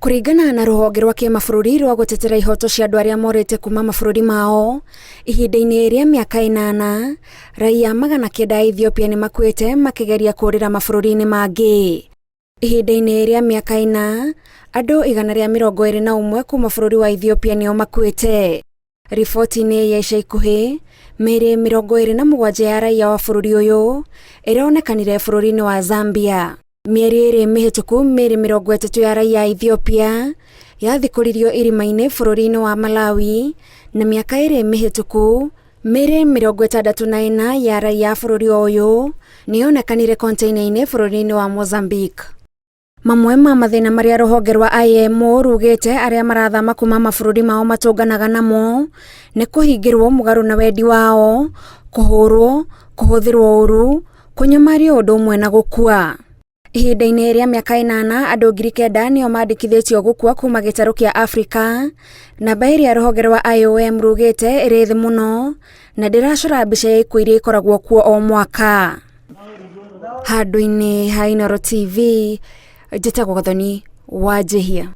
Kũringana na rũhonge rwa kĩmabũrũri rwa gũtetera ihoto cia andũ arĩa morĩte kuma mabũrũri mao, ihinda-inĩ rĩa mĩaka ĩnana, raiya 900 a Ethiopia nĩ makuĩte makĩgeria kũũrĩra mabũrũri-inĩ mangĩ. Ihinda-inĩ rĩa mĩaka ĩna, andũ 121 kuma bũrũri wa Ethiopia nĩo makuĩte. Riboti-inĩ ya ica ikuhĩ, mĩĩrĩ 27 ya raiya wa bũrũri ũyũ ĩronekanire bũrũri-inĩ wa Zambia. Mĩeri ĩrĩ mĩhĩtũku, mĩĩrĩ 30 ya raiya a Ethiopia yathikũririo irima-inĩ bũrũri-inĩ wa Malawi, na mĩaka ĩrĩ mĩhĩtũku, mĩĩrĩ 64 ya raiya a bũrũri o ũyũ nĩyonekanire konteina-inĩ bũrũri-inĩ wa Mozambique. Mamwe ma mathĩna marĩa rũhonge rwa IMO rugĩte arĩa marathama kuma mabũrũri mao matũnganaga namo nĩ kũhingĩrwo mũgarũ na wendi wao, kũhũrwo, kũhũthĩrwo ũru, kũnyamario ũndũ ũmwe na gũkua. Ihinda-inĩ rĩa mĩaka ĩnana andũ 9,000 nĩo mandĩkithĩtio gũkua kuma gĩtarũ kĩa Afrika, namba ĩrĩa rũhonge rwa IOM rugĩte ĩrĩ thĩ mũno na ndĩracora mbica ya ikuũ iria ikoragwo kuo o mwaka. Handũ-inĩ ha Inooro TV, njĩtagwo Gathoni Wanjihia.